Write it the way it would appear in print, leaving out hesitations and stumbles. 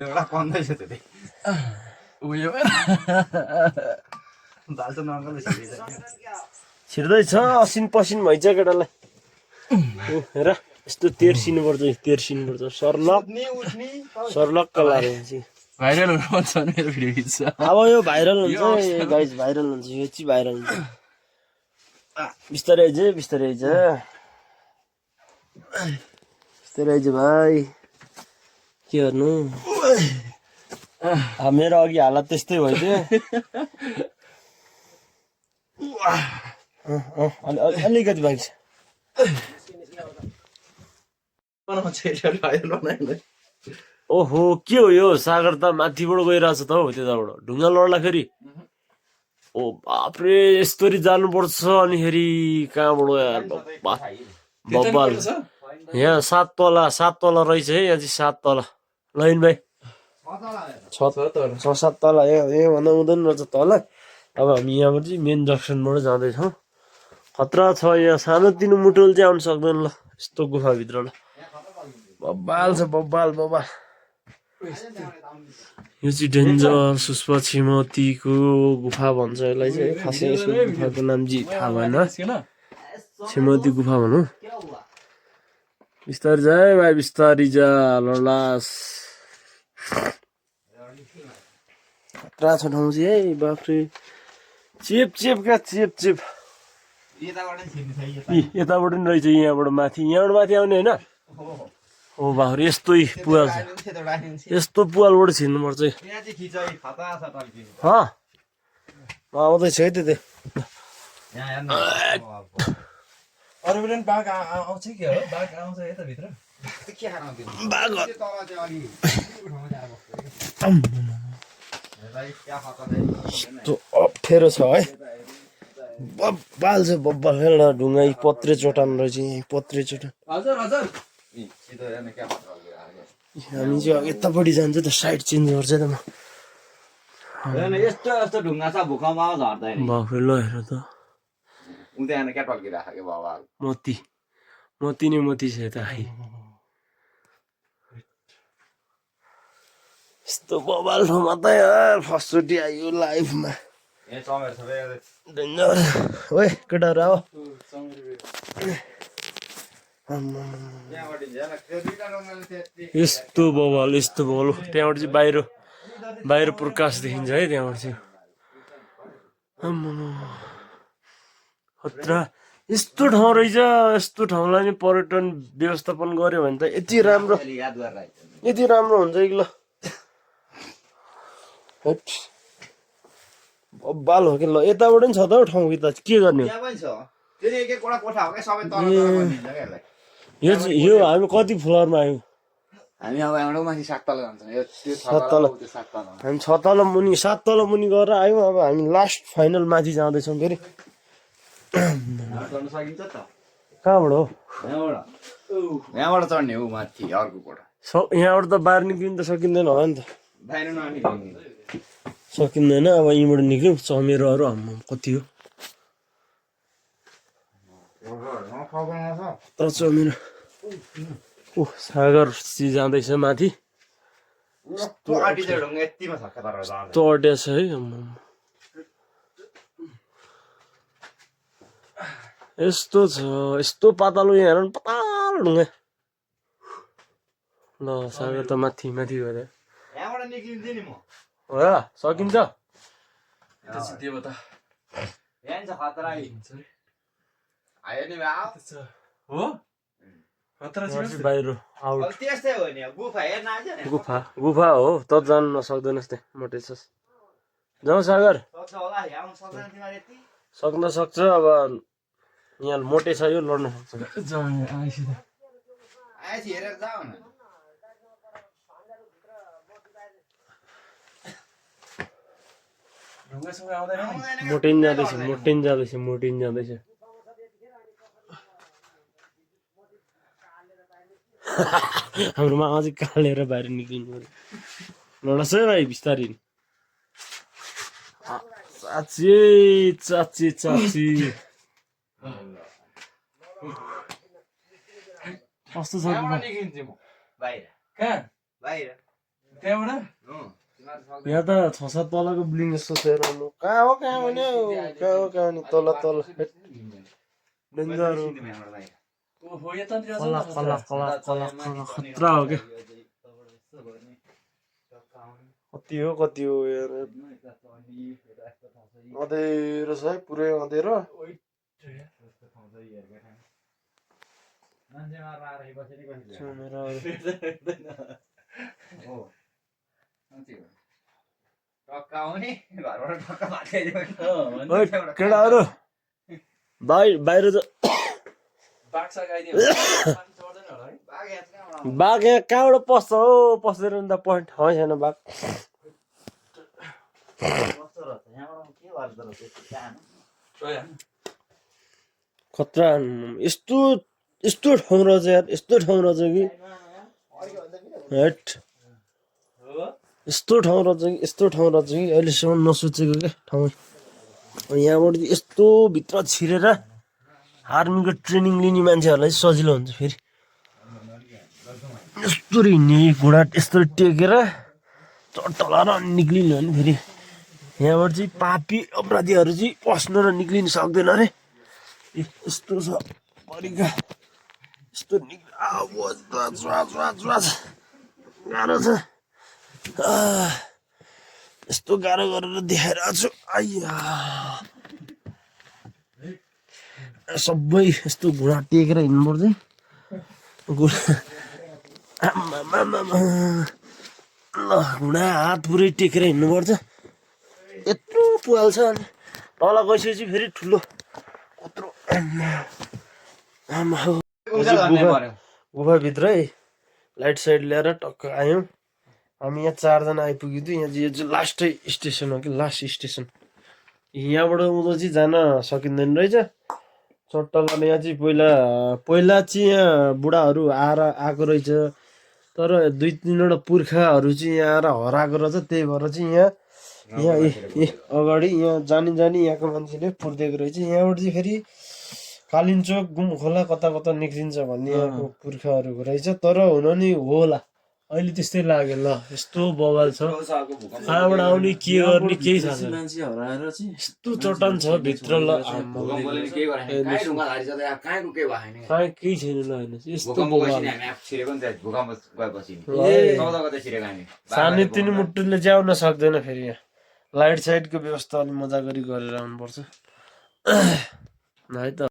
एउटा कन्दै छ त्यो उयो दाल त नगले छिर्दैछ असिन पसिन भइन्छ केटालाई हेर यस्तो तेर्सिनुपर्छ सर्लक्क लाग्यो भाइरल हुनु मन छ मेरो भिडियो खिच्छ अब यो भाइरल हुन्छ गाइज भाइरल हुन्छ यो चाहिँ भाइरल हुन्छ बिस्तारै आइज भाइ के गर्नु मेरो अघि हालत त्यस्तै भइदियो अलिकति बाइक छ ओहो के हो यो सागर त माथिबाट गइरहेछ त हौ त्यताबाट ढुङ्गा लड्दाखेरि ओ बाप्रे यस्तरी जानुपर्छ अनिखेरि कहाँबाट यार बब्बाल यहाँ 7 तला रहेछ है यहाँ चाहिँ 7 तला लैन भाइ 6-7 तला यहाँ भन्दा हुँदैन रहेछ तल अब हामी यहाँबाट चाहिँ मेन जङ्सनबाट जाँदैछौँ खतरा छ यहाँ सानोतिनो मुटुल चाहिँ आउनु सक्दैन ल यस्तो गुफाभित्र ल बब्बाल छ बब्बाल यो चाहिँ डेन्जर सुस्पा छिमतीको गुफा भन्छ यसलाई चाहिँ खासै यसको गुफाको नाम चाहिँ थाहा भएन छिमती गुफा भनौँ बिस्तारी जा भाइ बिस्तारी जा लडास खतरा छ ठाउँ चाहिँ है बाफ्रे चेप यताबाट नि रहेछ यहाँबाट माथि आउने होइन ओ बाख्रे यस्तै पुवाल छ यस्तो पुवालबाट छिर्नुपर्छ आउँदैछ है त्यो अरू बेला बाघ आउँछ के हो बाघ आउँछ यता भित्र अप्ठ्यारो छ है बब्बाल छ बब्बाल हेर्न ढुङ्गा पत्रे चट्टान रहेछ यहीँ पत्रे चट्टान हामी चाहिँ यतापट्टि जान्छ त साइड चेन्ज गर्छ त म यस्तो ढुङ्गा छ भूकम्प झर्दैन बाख्रे ल हेर त मोती नै मोती छ यता यस्तो बबाल ठाउँमा त यार फर्स्टचोटि आयो लाइफमा डेन्जर ओए केटाहरू आऊ यस्तो बबाल त्यहाँबाट चाहिँ बाहिर प्रकाश देखिन्छ है त्यहाँबाट चाहिँ खतरा यस्तो ठाउँ रहेछ यस्तो ठाउँलाई नि पर्यटन व्यवस्थापन गर्यो भने त यति राम्रो हुन्छ कि ल बब्बाल हो कि ल यताबाट नि छ त हौ ठाउँ कि त के गर्ने यो हामी कति फ्लोरमा आयौँ हामी अब हाम्रो माथि 7 तला जान्छौँ हामी 6 तला मुनि 7 तला मुनि गरेर आयौँ अब हामी लास्ट फाइनल माथि जाँदैछौँ फेरि कहाँबाट हो यहाँबाट चढ्ने हो माथि अर्कोबाट यहाँबाट त बाहिर निक्लिनु त सकिँदैन होला नि त सकिँदैन अब यहीँबाट निक्ल्यौँ चमेरोहरू कति हो तर चमेरो ओ सागर जाँदैछ माथि यस्तो अड्या छ है यस्तो छ यस्तो पातलो यहाँ हेर पातलो ढुङ्गा ल सागर त माथि गएर हो र सकिन्छ बाहिर गुफा हो त जानु नसक्दैनस् त्यहाँ मोटे छस् जाउँ सागर सक्न सक्छ अब यहाँ मोटे छ यो लड्न सक्छ मोटिन जाँदैछ हाम्रोमा अझै कालेर बाहिर निक्लिनु लडाछ है भाइ बिस्तारै चाची कस्तो छ त्यहाँबाट यहाँ त 6-7 तलको बिल्डिङ जस्तो छ हेर्नु कहाँ हो भने तल डेन्जर हो ओहो यतातिर कला खतरा हो क्या कति हो यार अँधेरो छ है पुरै अँधेरो केटाहरू बाहिर बाघ यहाँ कहाँबाट पस्छ हो पस्दैन नि त पोइन्ट ठाउँ छैन बाघ खतरा यस्तो ठाउँ रहेछ यार यस्तो ठाउँ रहेछ कि हेट यस्तो ठाउँ रहेछ कि अहिलेसम्म नसोचेको क्या ठाउँ यहाँबाट यस्तो भित्र छिरेर आर्मीको ट्रेनिङ लिने मान्छेहरूलाई सजिलो हुन्छ फेरि यस्तरी हिँड्ने घुँडा यस्तरी टेकेर चट्टलाएर निक्लिनु भने फेरि यहाँबाट चाहिँ पापी अपराधीहरू चाहिँ पस्न र निक्लिनु सक्दैन अरे यस्तो छ परिका यस्तो गाह्रो छ यस्तो गाह्रो गरेर देखाइरहेको छु आइया सबै यस्तो घुँडा टेकेर हिँड्नुपर्छ ल घुँडा हात पुरै टेकेर हिँड्नुपर्छ यत्रो पुहाल्छ अनि तल गइसकेपछि फेरि ठुलो कत्रो गुफाभित्रै लाइट साइड ल्याएर टक्क आयौँ हामी यहाँ 4 जना आइपुग्यो थियो यहाँ यो चाहिँ लास्टै स्टेसन हो कि लास्ट स्टेसन यहाँबाट उँधो चाहिँ जान सकिँदैन रहेछ चट्टलाले यहाँ चाहिँ पहिला चाहिँ यहाँ बुढाहरू आएको रहेछ तर 2-3वटा पुर्खाहरू चाहिँ यहाँ आएर हराएको रहेछ त्यही भएर चाहिँ यहाँ अगाडि यहाँ जानी यहाँको मान्छेले पुर्दिएको रहेछ यहाँबाट चाहिँ फेरि कालिन्चोक गुम खोला कता निक्लिन्छ भन्ने यहाँको पुर्खाहरूको रहेछ तर हुन नि होला अहिले त्यस्तै लाग्यो ल यस्तो बवाल छ कहाँबाट आउने के गर्ने केही थाहा छैन यस्तो चट्टान छ भित्र ल केही छैन ल होइन यस्तो सानोतिनो मुटुले चाहिँ आउन सक्दैन फेरि यहाँ लाइट साइडको व्यवस्था अलिक मजा गरेर आउनुपर्छ है त